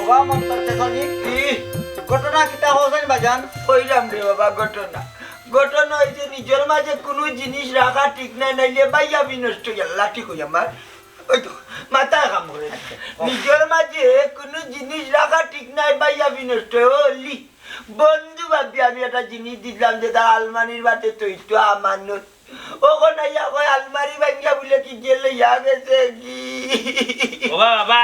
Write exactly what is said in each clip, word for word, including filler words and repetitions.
ওবা মন্তর শেষানি, কি? ঘটনা কিতা কওছাইন বাজান? কইরাম রে বাবা ঘটনা। ঘটনা অইছে নিজর মাঝে কুনু জিনিস রাখা ঠিক নায়, নাইলে বাইয়া বিনষ্ট অইয়া লাঠি কই আমার। ওই তো, মাথায় কাম করে না। নিজর মাঝে কুনু জিনিস রাখা ঠিক নায়, বাইয়া বিনষ্ট অইয়া অলি। বন্ধু ভাবি আমি একটা জিনিস দিছলাম যে তার আলমারির বাটে থইতো আমানত। অখন আইয়া কয় আলমারি ভাঙ্গিয়া বুলে কিতা লইয়া গেছে গি। ওবা, বাবা,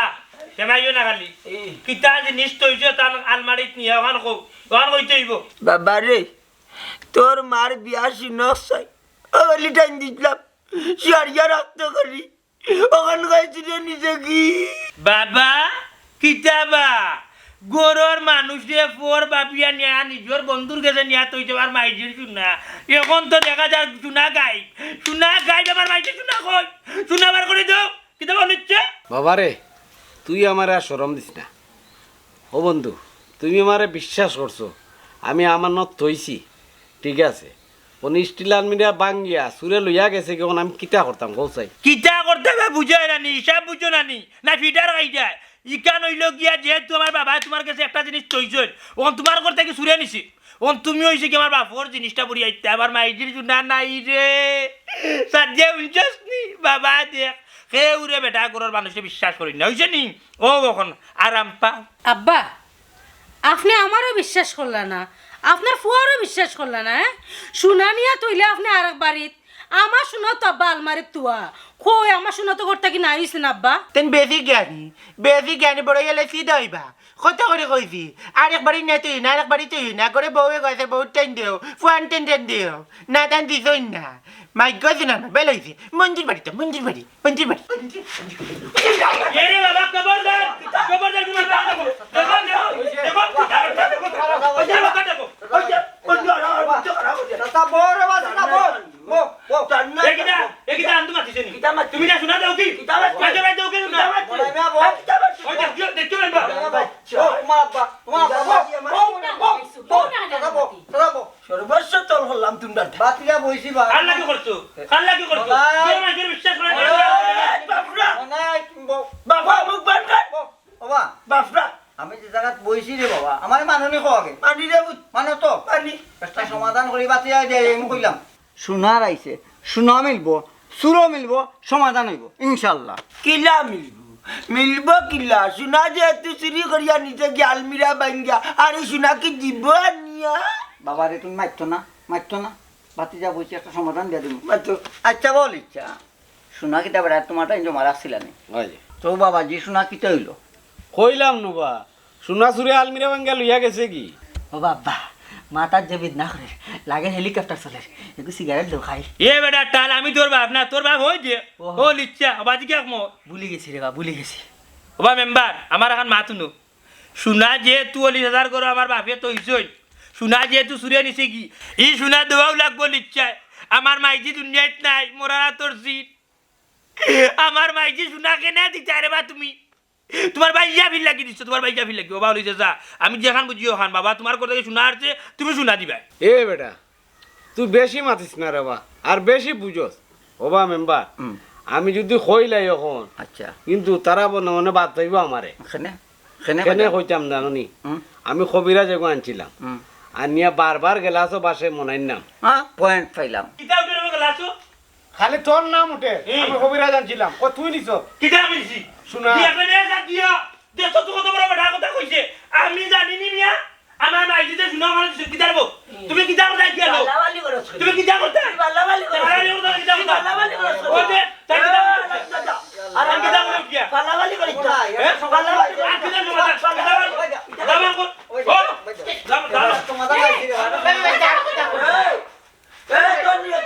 কেমাইও না খালি। এই। কিতা জিনিস থইছো তার আলমারিত নিয়া অখান কও, অখান কইতে অইবো। বাবা রে, তোর মার বিয়া শুনছ চাই। অলি টাইম দিছলাম, সারিয়া রাখতো করি। অখান কইছি রে নিজে কি? বাবা, কিতা বা? ঘরর মানুষরে পর ভাবিয়া নিয়া নিজর বন্ধুর গেছে নিয়া থইছে আমার মাইজির সোনা। অখন তো দেখা যার সোনা গাইব। সোনা গাইব, আমার মাইজির সোনা কই? সোনা বার করি দেও। কিতা বা অনিচ্ছে? বাবারে, তুই আমারে আর শরম দিস না। ও বন্ধু, তুমি আমারে বিশ্বাস করছো, আমি আমানত থইছি, ঠিক আছে। অখন স্টিল আলমিরা ভাঙ্গিয়া চুরে লইয়া গেছে গি, অখন আমি কিতা করতাম, কও চাই? কিতা করতাম বা বুঝো না নি, হিসাব বুঝো না নি, না ফিটার খাই যায়। ইখান অইলো গিয়া যেহেতু আমার বাবায় তুমার গেছে একটা জিনিস থইছইন, অখন তুমার ঘর থাকি চুরে নিছে, অখন তুমি অইছে গি আমার বাপর জিনিসটা বুড়ি আইতে, আমার মাইজির সোনা নাই রে। সাদিয়া বুঝছস নি? বাবা দেখ, কেউরে বেটা ঘরর মানুষরে বিশ্বাস করি না, অইছে নি? ও অখন আরাম পাও। আব্বা, আপনে আমারও বিশ্বাস করলা না, আপনার ফুয়ারও বিশ্বাস করলা না, হ্যাঁ? সোনা নিয়া থইলে আপনে আরেক বাড়িত, আমার সোনা তো আব্বা আলমারিত থুয়া। কই, আমার সোনা তো ঘর থাকি নাই অইছে না আব্বা। তেন বেশি জ্ঞানী, বেশি জ্ঞানী বড় গেলে সিধা অইবা। কত করি কইছি, আরেক বাড়ি নিয়া থইও না, আরেক বাড়ি থইও না, ঘরে বউয়ে কইছে, বউর টাইম দেও, ফুয়ান টাইম টাইম দেও, না টাইম দিছইন না। মাইক গেছে না, না, বেল অইছে। মঞ্জুর বাড়ি তো, মঞ্জুর বাড়ি, মঞ্জুর বাড়ি। এরে বাবা, খবরদার, খবরদার, তুমি কথা দেখো, দেখো, দেখো, দেখো, দেখো, দেখো। চাচা, বও রে বা, চাচা, বও। বও, বও। এ কিতা, এ কিতা আন্দু মাতিছে নি? কিতা মাতিছে? তুমি না সোনা দেও কি? কিতা মাতিছে? মাইজর বাড়ি দেও কি সোনা? কিতা মাতিছে? বড় মিয়া, বও। কিতা মাতিছে? ওই দেখ, দেখ, দেখ, দেখ, দেখ। বও, মা, আব্বা, মা, আব্বা, বও, বও, বও, বও, চাচা, বও, চাচা, বও। সর্বস্ব তল করলাম তোমরা। বাতিলা বইছি বা। কার লাগি করছো? কার লাগি করছো? বাবা। যে মাইজর বিশ্বাস করে না। এই, বাপরা। বাবা, মুখ বন্ধ কর। বাবা। বাপরা। আমি যে জাগাত বইছি রে বাবা, আমারে মানো নি কও আগে। মানি রে পুত। মানো তো? মানি। একটা সমাধান করি বাতিলা দিয়া, আমি কইলাম। সোনার আইছে, সোনা মিলবো, চুরও মিলবো, সমাধান অইবো, ইনশাআল্লাহ। কিলা মিলবো? মিলবো কিলা? সোনা যেহেতু চুরি করিয়া নিছে গি আলমিরা ভাঙ্গিয়া, আর ই সোনা কি দিবো আনিয়া? বাবারে, তুমি মাতিও না, মাতিও না। বাতিজা বইছি, একটা সমাধান দিয়া দিমু। মাতো। আচ্ছা বল ইচ্ছা। সোনা কিতা বেটা, তুমার টাইম জমা রাখছিলা নি? অয়। তো বাবা, জি সোনা কিতা অইলো? কইলাম নু বা, সোনা চুরে আলমিরা ভাঙ্গিয়া লইয়া গেছে গি? ও বাবা, মাথাত যে বেদনা করে, লাগে হেলিকপ্টার চলের। একটু সিগারেট দেও খাই। এ বেটা টাল, আমি তোর বাপ না, তোর বাপ অই যে। ওহো। ও লিচ্ছা, বাজি কে আকমো? ভুলি গেছি রে বা, ভুলি গেছি। ও বা মেম্বার, আমার অখন মাত হুনো। সোনা যেহেতু অলি দাদার ঘরো আমার বাপে থইছইন, সোনা যেহেতু চুরে নিছে গি, ই সোনা দেওয়াউ লাগবো লিচ্ছায়। আমার মাইজি দুনিয়াত নাই, মরার আতর জিন। আমার মাইজি সোনা কেনে দিতায় রে বা তুমি? তুমার বাইয়া ফির লাগি দিছো, তুমার বাইয়া ফির লাগি। ও বা অলি দাদা, আমি যেখান বুঝি অখান, বাবা, তুমার কথা কি সোনা আছে, তুমি সোনা দিবায়। এ বেটা, তুই বেশি মাতিস না রে বা, আর বেশি বুঝস। ও বা মেম্বার, হুম। আমি যুদি কইলাই অখন, আচ্ছা। কিন্তু তারা মনে মনে বাদ পাইবো আমারে। কেনে? কেনে কেনে কইতাম? কইতাম জানো নি? হুম। আমি কবিরাজ এগু আনছিলাম। হুম। আনিয়া বারবার গেলাসো বাসে মনাইলাম। হ্যাঁ, পয়েন্ট পাইলাম। কিতা উঠে রে গেলাসো? খালি তোর নাম উঠে। হুম। আমি কবিরাজ আনছিলাম। ও তুই নিছো? কিতা আমি নিছি? সোনা। তুই একটা নিয়ে যা দিয়া। দেখছো তো কত বড় বেটা কথা কইছে। আমি জানি নি মিয়া। আমার মাইজিতে সোনা অখান দিছে, কিতা রে বা? তুমি কিতা করতায় গিয়া লো? বালাবালি করছ। তুমি কিতা করতায়? বালাবালি করছ। বালাবালি করতায়, কিতা করতায়? বালাবালি করছ। ওই যে, তাই কিতা করতায়? আর আমি কিতা করতাম গিয়া? বালাবালি করছ। হ্যাঁ? বালাবালি করছ। আর কিতা করতায়? কিতা করতায়? দাম কর। ও, দাম, দাম। তোমাদের লাগছে রে। এই, এই, তোর নিয়ত,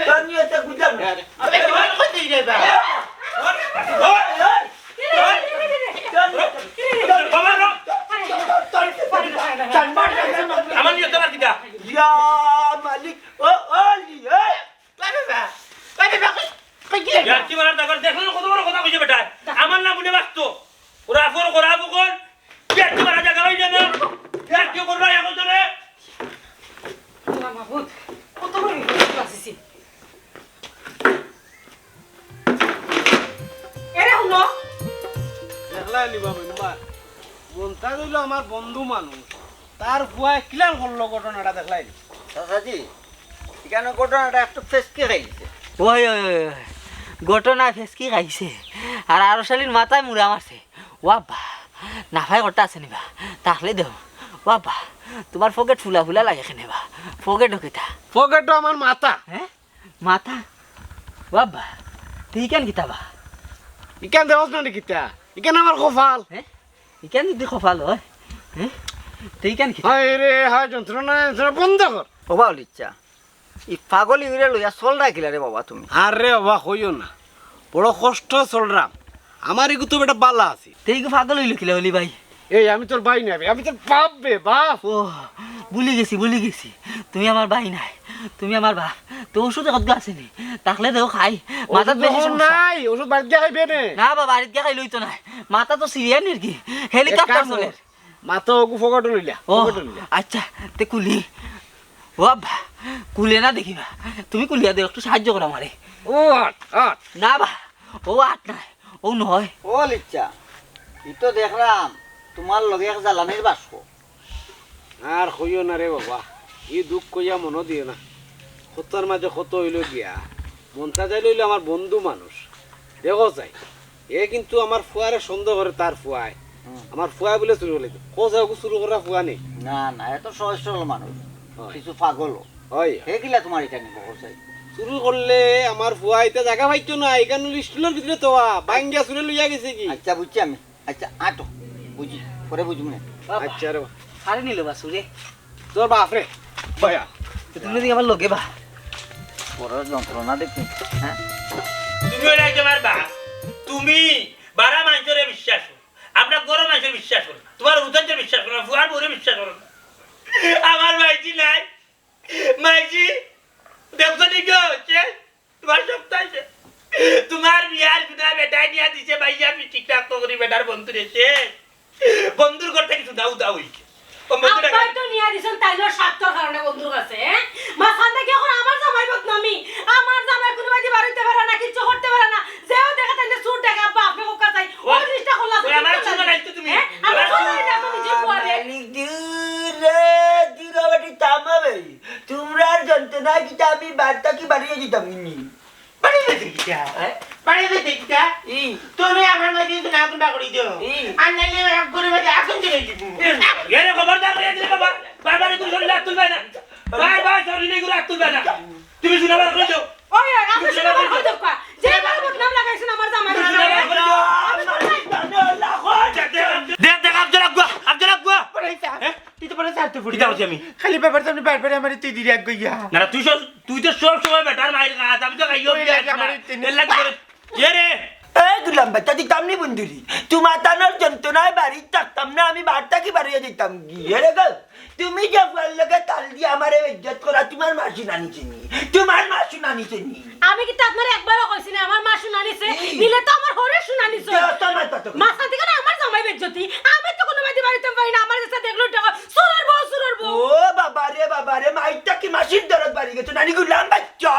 তোর নিয়তে বুঝলাম না। আরে, তোমার কই দিই রে বা? আমার নিয়ত আবার কিতা? ইয়া মালিক, ও, ও, লি, এই। ইয়ার্কি মারার দরকার, দেখলে না কত বড় কথা কইছে বেটায়। আমার নাম উঠে বাঁচতো। ওরা আফর, ওরা আফর। ইয়ার্কি মারা জাগা অইছে না। ইয়ার্কি করবা এখন তো রে। আল্লাহ মাবুদ, কত বড় বিপদে বাঁচিছি। এরে হুনো। দেখলা নি বাবা, বাবা। মন্তাজ অইলো আমার বন্ধু মানুষ, তার ফুয়ায় কিলান করলো ঘটনাটা দেখলায় নি? চাচাজি, ইখানো ঘটনাটা একটু ফেসকি খাইছে। ওই, ওই, ওই, ওই, ঘটনা ফেসকি খাইছে, আর আরশালির মাথায় মুড়া মারছে। ও আব্বা, নাফায় কটা আছে নি বা? তাকলে দেও। ও আব্বা, তুমার পকেট ফুলা ফুলা লাগে কেনে বা? পকেটও কিতা? পকেটও আমার মাথা। হ্যাঁ? মাথা? ও আব্বা, তুই ইখান কিতা বা? ইখান দেখোস না নি কিতা? ইখান আমার কপাল। হ্যাঁ? ইখান যদি কপাল অয়, হ্যাঁ? তুই ইখান কিতা? হায় রে, হায় যন্ত্রণা, যন্ত্রণা, বন্ধ কর। ওবা অলিচ্ছা, ই পাগল ইগুরে লইয়া চলরায় কিলা রে বাবা তুমি? আরে বাবা, কইও না, বড় কষ্ট চলরাম। আমার ইগু তো বেটা বালা আছে। তে ইগু পাগল অইলো কিলা অলি ভাই? এই, আমি তোর ভাই না বে, আমি তোর বাপ বে, বাপ। ও, ভুলি গেছি, ভুলি গেছি, তুমি আমার ভাই নায়, তুমি আমার বাপ। তে ওষুধ একটু আছে নি? তাকলে দেও খাই, মাথাত বেশি সমস্যা। নাই, ওষুধ বাড়িত গিয়া খাইবে নে। না বাবা, বাড়িত গিয়া খাইলে অইতো নায়, মাথা তো সিরিয়ান আর কি, হেলিকপ্টার চলের। মাথা ওগু পকেটো লইলা, ও, পকেটো লইলা। আচ্ছা, তে কুলি। ও আব্বা, কুলে না দেখিবা। তুমি কুলিয়া দেও, একটু সাহায্য করো আমারে। ও আট, আট। না বা, ও আট নায়, ও নয়। ও লিচ্ছা, ই তো দেখরাম তুমার লগে এক জ্বালানির বাস্ক। আর কইও না রে বাবা, ই দুখ কইয়া মনো দিও না। কতর মাঝে কত অইলো গিয়া। মন্তাজ আলী অইলো আমার বন্ধু মানুষ। দেখো চাই, এ কিন্তু আমার ফুয়ারে সন্দেহ করে তার ফুয়ায়। হুম। আমার ফুয়ায় বুলে চুরি করলে। কও চাই, ওগু চুরি করা ফুয়া নি? না, না, এ তো সহজ সরল মানুষ। হয়। কিছু পাগল। হয়। হে কিলা তুমার ইটা নিবো, কও চাই? চুরি করলে আমার ফুয়া ইতা জাগা পাইতো না, ইখান অইলো স্টুলর ভিতরে থোয়া, ভাঙ্গিয়া চুরে লইয়া গেছে গি। আচ্ছা, বুঝছি আমি। আচ্ছা, আটো। বুঝি, পরে বুঝমু নে। বাবা, আচ্ছা রে বাবা। কারে নিলো বা চুরে? তোর বাপরে। ভাইয়া। তো তুমি যদি আমার লগে বা। বড় যন্ত্রণা দেখি, হ্যাঁ? তুমি অইলায় আমার বাপ। তুমি বারা মানষরে বিশ্বাস করো। আমরা গরম মানষরে বিশ্বাস করো না। তুমার উঠানরে বিশ্বাস করো না, ফুয়ার বউরে বিশ্বাস করো না। আমার মাইজি নাই। মাইজি, দেখছো নি গো, শেষ। তুমার সপ্তাহ শেষ। তুমার বিয়ার সুনা বেটায় নিয়া দিছে, ভাইয়া, আমি ঠিক রাখতো করি বেটার বন্ধুরে শেষ। বন্ধুর ঘর থাকি সুনা উধাও অইছে। ও বন্ধুটা আব্বায় তো নিয়া দিছইন তাইনর স্বার্থর কারণে বন্ধুর কাছে, হ্যাঁ? মাঝখান থাকি অখন আমার জামাই বদনামি, আমার জামাই কুনুবায়দি বারইতে পারে না, কিচ্ছু করতে পারে না, যেও দেখে তাইলে চুর দেখে, আব্বা, আপনে কোকা চাই, ও, ওই জিনিসটা করলা, ওই আমার চুর বানাইছো তুমি। হ্যাঁ? আমি আমার চুর বানাইলাম, আমি নিজে বুয়ারে। মালিক দূর রে, দূর বেটি থামা বে। তুমরার যন্ত্রণায় কিতা আমি বাড়ি থাকি বারইয়া যাইতাম নি। বাড়ি যাইতে কিতা? হ্যাঁ? বাড়ি যাইতে কিতা? ই। তুমি আমার মাঝে তো না কুনবা করি দিও। ই। আর নাইলে এক ঘরে মাঝে আগুন জ্বালাই দিমু। এরে খবরদার কইয়া দিলে বাবা, বারবার তুমি শরীরে আত তুলবে না। বারবার শরীরে এগুলো আত তুলবে না। তুমি সুনা বার করি দিও। ওই, ওই, আপনি সুনা বার করি দিও। যে আমার বদনাম লাগাইছেন আমার জামাই। তুমি সুনা বার করি দিও। দেখ, দেখ, আফজল আগুয়া, আফজল আগুয়া। পড়াইছা। হ্যাঁ? তুই তো পড়াইছা, আর তো পড়ি। কিতা করছি আমি? খালি বাবার সামনে বারবার আমারে তুই দিলি আগুয়া। না, না, তুই সব তুই তো সব সময় বেটার মাইর খাস, আমি তো খাইও ওই লাগে আমার ইচ্ছা নেই। এর লাগি করে। এ রে! এই গুলাম ভাই, তা দিতাম নি বন্ধুরি। তুমার তানর যন্ত্রণায় বাড়ি থাকতাম না, আমি বাড়ি থাকি বারইয়া যাইতাম গি। এ রে গো, তুমি যে ফুয়ার লগে তাল দিয়া আমারে বেইজ্জত করা, তুমার মা সুনা নিছে নি? তুমার মা সুনা নিছে নি? আমি কিতা আপনারে একবারও কইছি না আমার মা সুনা নিছে? ই। নিলে তো আমার হরে সুনা নিছে। দে, তোর মা তো তো। মাঝখান থাকি না আমার জামাই বেইজ্জতি। আমি তো কুনুবায়দি বারইতাম পারি না, আমার কাছে দেখলো টাকা, চুরর বউ, চুরর বউ। ও বাবা রে, বাবা রে, মাইরটা কি মাসির দরদ বাড়ি গেছে, নানি গুলাম বাচ্চা।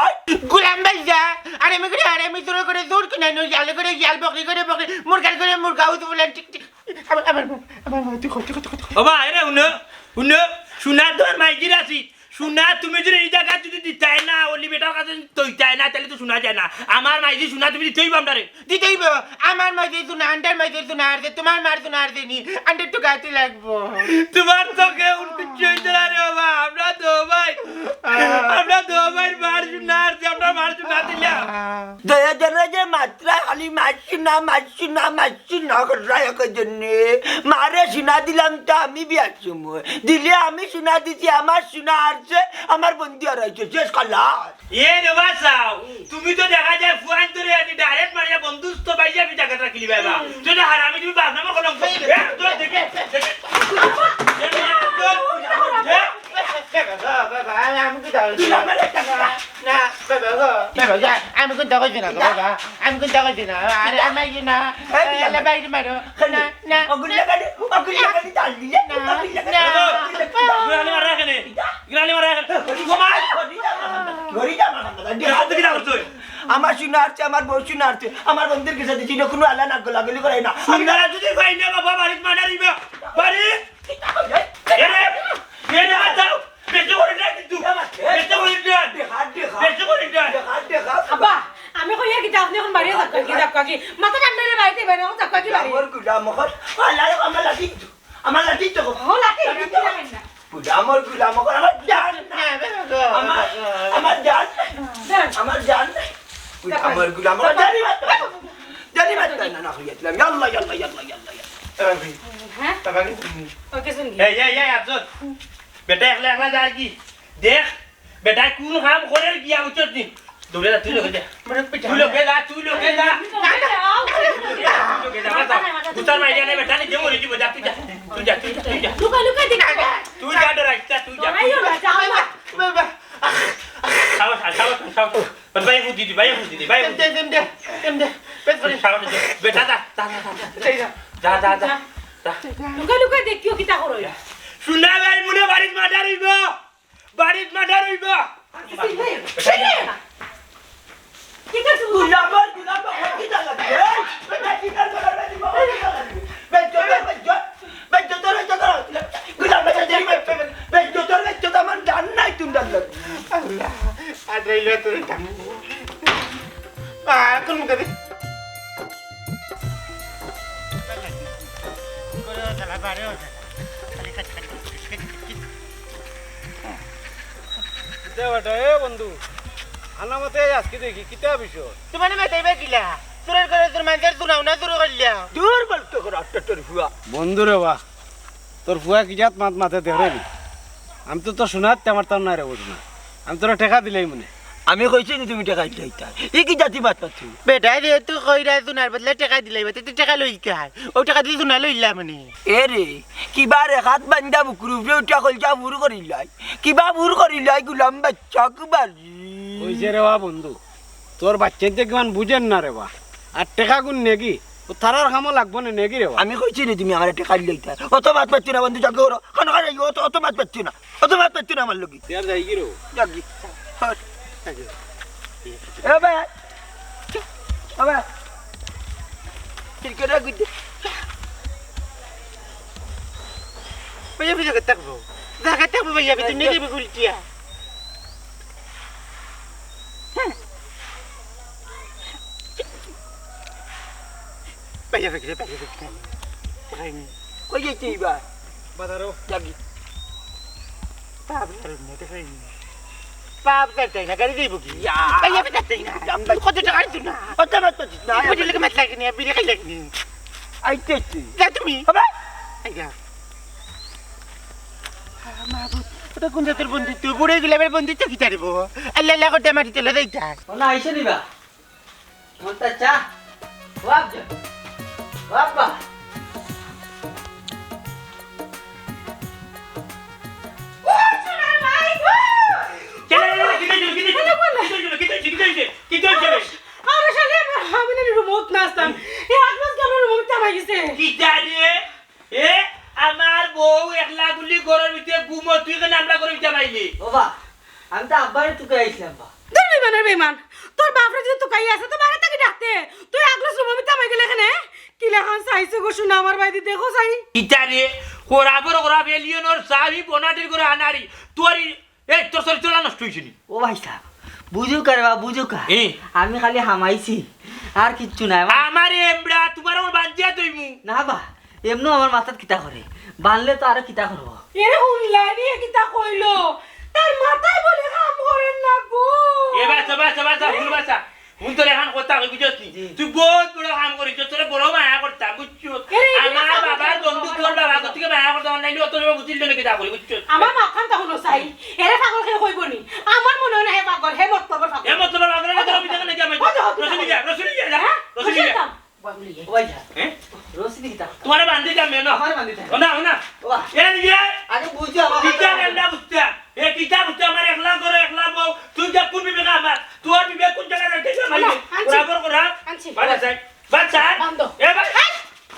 গুলাম ভাইয়া, আরে আমি করে, আরে আমি জোর করে, জোর করে, নই, ইয়ালে করে, ইয়াল, বকরি করে, বকরি, মুরগাল করে, মুরগা, উদ ফুলান, টিক, টিক। আমার, আমার, আমার, আমার, তুই কর, তুই কর, তুই কর, তুই কর। ও বা, এরে, হুনো, হুনো, সুনা তো আর মাইজির আছি। সুনা তুমি যদি ই জাগাত যদি দিতায় না, অলি বেটার কাছে তইতায় না, তাইলে তো সুনা যায় না। আমার মাইজি সুনা তুমি দিতেই পারো না রে। দিতেই পারো। আমার মাইজি সুনা, আন্ডার মাইজি সুনা আর যে, তুমার মার সুনা আর যে নি, আন্ডার তো গাতি লাগবো। তুমার চোখে উঠতে চইছে না রে বাবা, আমরা তো ভাই, আমরা তো ভাই মার সুনা আর যে, আমরা মার সুনা দিলাম। দয়া জানা যে মাত্রা খালি মারছি না, মারছি না, মারছি না, কররা এক জন্যে। মারে সুনা দিলাম তো আমি বিয়ার সময়। দিলে আমি সুনা দিছি, আমার সুনা আরছে, আমার বন্ধু হারাইছে, শেষ খালাস। এ রে বাসাও, তুমি তো দেখা যায় ফুয়াইন্তরে আনি direct মারিয়া বন্ধুত্ব বাইয়া আমি জাগাত রাখিলি বাবা। তুই তো হারামি, তুমি বাপ নামে কলঙ্ক। এ, তোর দেখে, দেখে। এ, তোর, এ, বাবা, বাবা, আমি, আমি কি দাও? না, না, বাবা গো, বাবা গো, আমি কুন্তা কইছি না গো, বাবা। আমি কুন্তা কইছি না। আরে, আমি কি না? এই, এ, লে, বাইরে মারো। না, না। অগুল্লা গাড়ি, অগুল্লা গাড়ি চাল দিলে, না, অগুল্লা গাড়ি, না। অগুল্লা গাড়ি। ইগরালি মারা এখানে। ইগরালি মারা এখানে। ঘুমাই। ঘুরি যা, মাথা, মাথা। আমার সুনা আরছে, আমার বউ সুনা আরছে, আমার বন্ধুর কাছে দিছি, না কুনু আলা না গোলাগুলি করে না। সুনা যদি পাই না, বাবা, বাড়িত মারা দিবা। মাথা ঠান্ডা রে, বাড়িতে বাইরে আমার চাকু কি বাড়ি? আমার গুলাম অকল। আল্লাহ রে, আমার লাঠি তো। আমার লাঠি তো। ও, লাঠি, লাঠি লাঠি তো। লাগাই না। গুলামর গুলাম অকল, আমার জান। আমার, আমার জান। জান। আমার জান। গুলামর গুলাম অকল, জানি মাত্র। জানি মাত্র। না, না, হইয়া দিলাম। ইয়াল্লা, ইয়াল্লা, ইয়াল্লা, ইয়াল্লা, ইয়াল্লা। হ্যাঁ? ওকে, শুন। এই, এই, এই, আফজল। বেটা একলা একলা যায় কি? দেখ, বেটা কোন কাম করের গিয়া, বুঝছস নি? দৌড়ে যা, তুই লগে যা। মানে, পিঠা। তুই লগে যা, তুই লগে যা। তুই লগে যা, যা। গুতার মাইরে আনে বেটা, নিজে মরি দিব, যা, তুই যা। তুই যা, তুই যা, তুই যা। লুকা, লুকা, দেখ। তুই যা, ডরাইস না, তুই যা। ডরাইও না, যাও না। বাবা। সাহস, সাহস, সাহস। ভাই, বুদ্ধি দি, ভাই, বুদ্ধি দি, ভাই, বুদ্ধি দি। এম দে, এম দে, এম দে। পেট ভরে। সাহস, বেটা, যা, যা, যা, যা। এই যা। যা, যা, যা। যা। লুকা, লুকা, দেখিও কিতা করো। শুনা ভাই, মনে বাড়িত মার্ডার হইব। বাড়িত মার্ডার হইব। কিতা করছো? গুলাম, গুলাম, কিতা লাগে? এই, বেটা, কিতা লাগে? বেটা, কিতা লাগে? বেটা, বেটা, বেটা, বেটা, বেটা, গুলাম, বেটা, বেটা, বেটা, বেটা, আমার জান নাই, তুমি জান লাগে। আল্লাহ, আজ রইল তোর জান। আ, কোন মুখে দে? দে বেটা, এ বন্ধু, আনা মতে আজকে দেখি, কিতা বিষয়? তোমার মাথায় বা কিলা? চুরের ঘরে তোর মাঝে চুরাও না চুরু করলিয়া। দূর বল তো করে আটটা তোর ফুয়া। বন্ধু রে বা, তোর ফুয়া কি জাত মাত মাতে দেখরে নি? আমি তো তোর শোনাতে আমার তার নাই রে বুঝ না। আমি তোরা টেকা দিলাই মনে। আমি কইছি নি তুমি টেকা দিলাইতা? ই কি জাতি মাত মাতছো? বেটা যেহেতু কইরা সোনার বদলে টেকা দিলাইবা, তে তুই টেকা লইস কার? ও টেকা দিয়ে সোনা লইলা মানে? এ রে, কিবা রে হাত বান্ধা বুকুর উপরে উঠা কইলজা ভুর করিলাই। কিবা ভুর করিলাই গুলাম বাচ্চা কিবা রে। ওই যে রে বা বন্ধু, তোর বাচ্চাইন্তে কিমান বুঝের না রে বা। আর টেকা গুন নেগি, ও তারার কামো লাগবো না নেগি রে বা। আমি কইছি নি তুমি আমার টেকা দিলাইতা? অত মাত মাতছো না বন্ধু, যাকে ওরা। খানো খানো অত, অত মাত মাতছো না। অত মাত মাতছো না আমার লগে। তে আর যাই কি রে? যাক গি। হট। এ ভাই। এ ভাই। Cricket good. ভাইয়া, ভাইয়া, থাকবো। জায়গা থাকবো, ভাইয়া, তুমি নিয়ে যাবে গুলটিয়া। ভাইয়া, ভাইয়া, ভাইয়া, ভাইয়া। কই যাইতে এবার? বাজারো। যাবি। বাজারো নিয়ে তো খাইনি। বাপ যাইতে না, গাড়ি যাইব কি? ইয়া। ভাইয়া, আমি যাইতে না। জাম ভাই। কত টাকা আনছো না? কত মাছ পাচ্ছিস না? কত টাকা মাছ লাগে না? বিড়ি খাই লাগে না? আইতে আইতে। যা তুমি। হবে? এই যা। আ, মাহবুব, ওটা কোন জাতের বন্ধুত্ব? বুড়ো গুলামের বন্ধুত্ব কি জানিব? আল্লাহ আল্লাহ করতে মাটি তেলে দেয় যা। ও না, আইসো নিবা। মনটা চা। ও আব্বা। ও আব্বা। ও সোনার ভাই গো! কেন, কেন, কেন, কেন, কেন, কেন, কেন, কেন, কেন, কেন, কেন, কেন, কেন, কেন, আরে শালা, আমি না রুমত না আসতাম। এই এক মাস কেন রুমত চাপাই গেছে? কি জানি? এ, আমার বউ একলা গুলি ঘরর ভিতরে ঘুমো, তুই কেন আমরা ঘরর ভিতরে বাইলি? ও বা, আমি তো আব্বারে তুকাই আইছিলাম বা। তোর বেমানের বেমান, তোর বাপরে যদি তুকাই আছে, তো বারে তাকে ডাকতে, তুই এক গ্লাস রুমো আমি তামাই গেলে এখানে, কি লেখান চাইছে গো শুনা আমার বাইদি দেখো চাই। ইতারে, খরাবর খরাব এলিয়নর চাবি বনাটির করে আনারি, তোর এই, এই, তোর চরিত্রটা নষ্ট হইছে নি? ও ভাই সাহেব, বুঝুকা রে বা, বুঝুকা। এ। আমি খালি হামাইছি, আর কিচ্ছু নাই। আমার আমারে এমরা, তোমার আমার বান্ধিয়া তৈমু। না বা, এমনও আমার মাথাত কিতা করে, বানলে তো আরো কিতা করবো। এরে হুনলাই নি, এ কিতা কইলো? তার মাথায় বলে কাম করে না গো। এ বাসা, বাসা, বাসা, হুন বাসা। হুন তোর এখন কথা কই বুঝছস নি? জি। তুই বহুত বড় কাম করিস, তোরে বড় মায়া করতাম, বুঝছস? এরে, এরে, আমার বাবার বন্ধু তোর বাবা, তোর থেকে মায়া করতাম, নাইলে অত সময় বুঝিল না কিতা করি, বুঝছস? আমার মাথান তখন চাই, এরে পাগল কেউ কইব নি? আমার মনে হয় না হে পাগল, হে মতলবর পাগল। হে মতলবর পাগল, না তোর বিটা কেন কি আমার? ওই যে হতো রসুলি যা, রসুলি যা, হ্যাঁ? রসুলি যা। রসুলি যা। ওই যা। হ্যাঁ? রসুলি কিতা? তোমারে বান্ধি যা, মেয়ে না। আমারে বান্ধি যা। ও না, ও না। ও বা। এ নিয়ে। আরে বুঝো, আমার কিতা কথা। এমনা বুঝতে? এ কিতা বুঝতে? আমার একলা ঘরে একলা বউ। তুই যা কোন বিবেকে আমার? তোর বিবেক কোন জায়গায় রাখতে যা মাইলে? আনো, আনছি। বরাবর করা। আনছি। বাড়া যাই। বাদ যা। বান্ধ। এ ভাই। এই,